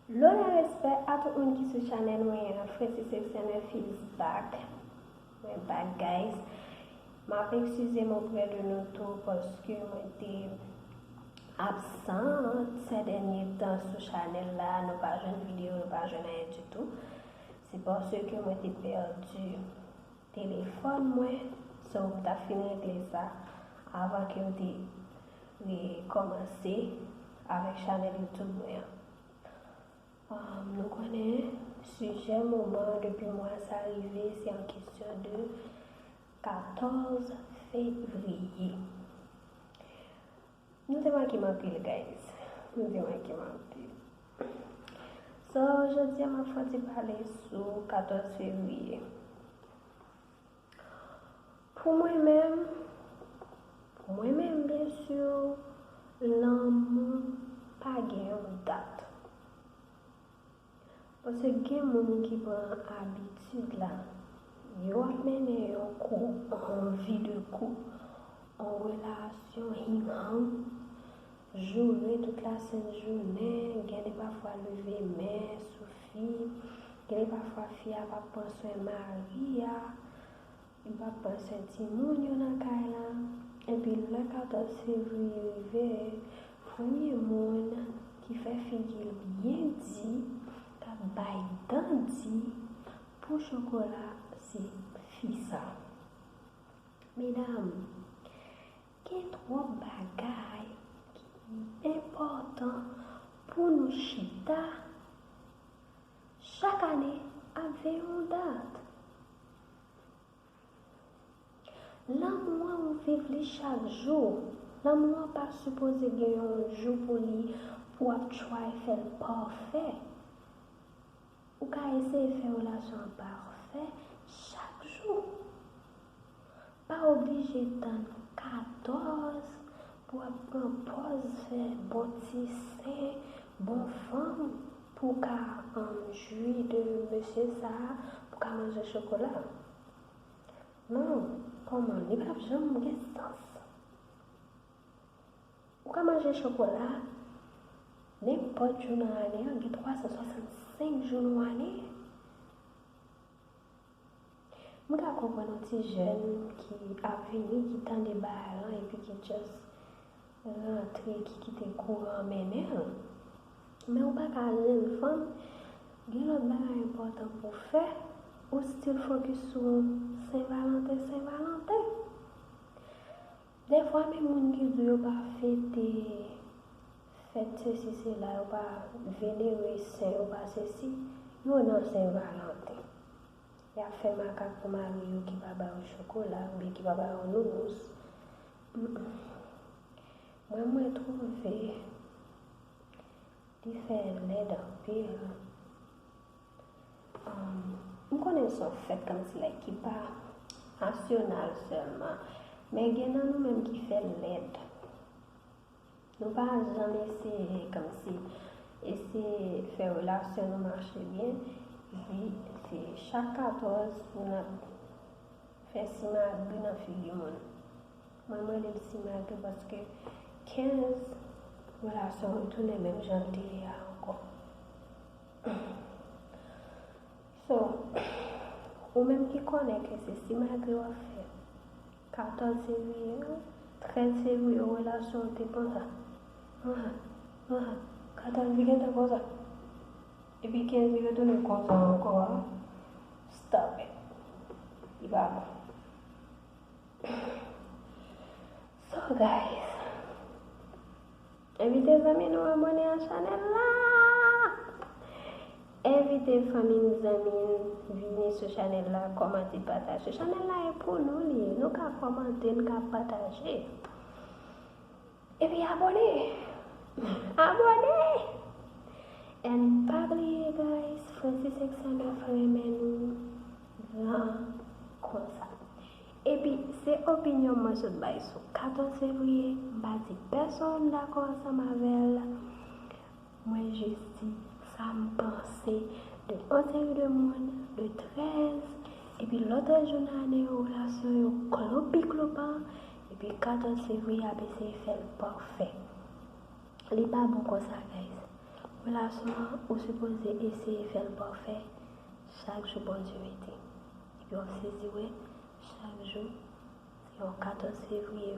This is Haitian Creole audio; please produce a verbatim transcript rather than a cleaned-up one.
Lona, respè a tout moun ki sou chanèl mwen an. Francis X N F is back. Mwen back, guys. M ap eskize m oprè de nou tou paske mwen te absent ces derniers temps sou chanèl la. Nou pa jwenn videyo, nou pa jwenn anyen ditou. Se paske mwen te pèdi telefòn mwen. So, m t ap fin regle sa avan ke m te rekòmanse avèk chanèl YouTube mwen an. Um, nou konnen sijè moman depi mwa sa rive, se an kesyon de katòz fevriye. Nou te manke m anpil, guys. Nou te manke m anpil. So, jodi a, m ap fè yon ti pale sou katòz fevriye. Pou mwen menm, pou mwen menm, byen si, lanmou pa gen yon dat. Paske gen moun ki pran abitid la, yo ap mennen yon koup, yon vi de koup, yon relasyon hing hang, joure tout la sent jounen, gen de pafwa leve men sou fi, gen de pafwa fi a p ap pran swen mari a, li p ap pran swen timoun yo nan kay la. Epi lè katòz fevriye rive, premye moun ki fè figi l byen di, k ap bay dan di pou chokola, se fi sa. Medam, gen twòp bagay ki enpòtan pou nou chita chak ane ap veye yon dat. Lanmou an, ou viv li chak jou. Lanmou an pa sipoze gen yon jou pou li, pou w ap try fè l pafè. Ou ka eseye fè relasyon an pafè chak jou. Pa oblije tann katòz pou w ap pran pòz fè bon ti sen, bon fanm, pou w ka, um, jwi de mesye sa a, pou w ka manje chokola. Non, kòman? Li p ap janm gen sans. Ou ka manje chokola nenpòt jou nan ane an, gen twa san swasannsenk jou nan ane. M ka konprann yon ti jèn ki ap vini, ki tande bagay lan epi ki just rantre, ki kite kouran mennen l. Men ou pa ka jwenn fanm, gen lòt bagay enpòtan pou w fè, ou still fokis sou Sen Valanten, Sen Valanten. Dèfwa, menm moun ki di yo pa fete fèt sesi sela, yo pa venere sen, yo pa sesi, yo nan Sen Valanten. Y ap fè makak pou mari yo ki pa ba yo chokola oubyen ki pa ba yo nounous. Mm-mm. Mwen, mwen twouve li fè lèd anpil. Um, m konnen se yon fèt kòmsi like ki pa nasyonal sèlman, men gen nan nou menm ki fè l lèd. Nou pa janm eseye kòmsi eseye fè relasyon nou mache byen, epi se chak katòz pou n ap fè simagri nan figi moun. Mwen, m rele l simagri paske kenz, relasyon retounen menm jan l te ye a ankò. So, ou menm ki konnen ke se simagri w ap fè, katòz fevriye, trèz fevriye, relasyon w te konsa. Aha, aha, katòz li gentan konsa. Epi kenz li retounen konsa ankò a. Stop it. Li pa bon. So, guys, envite zanmi nou abòne a chanèl la. Envite fanmi n, zanmi n vini sou chanèl la, kòmante, pataje. Chanèl la e pou nou li ye. Nou ka kòmante, nou ka pataje. Epi abòne. Abòne. And pa bliye, guys, Francis X N F renmen nou gran konsa. Epi, se opinyon mwen sot bay sou katòz fevriye, m pa di pèsonn dakò ansanm avè l. Mwen jis di sa m panse de yon seri de moun, de trèz, epi lòt jou nan ane yo, relasyon yo klopi klopan, epi katòz fevriye ap eseye fè l pafè. Li pa bon konsa, guys. Relasyon an, ou sipoze eseye fè l pafè chak jou Bondye mete. Epi w ap sezi wè, chak jou, se yon katòz fevriye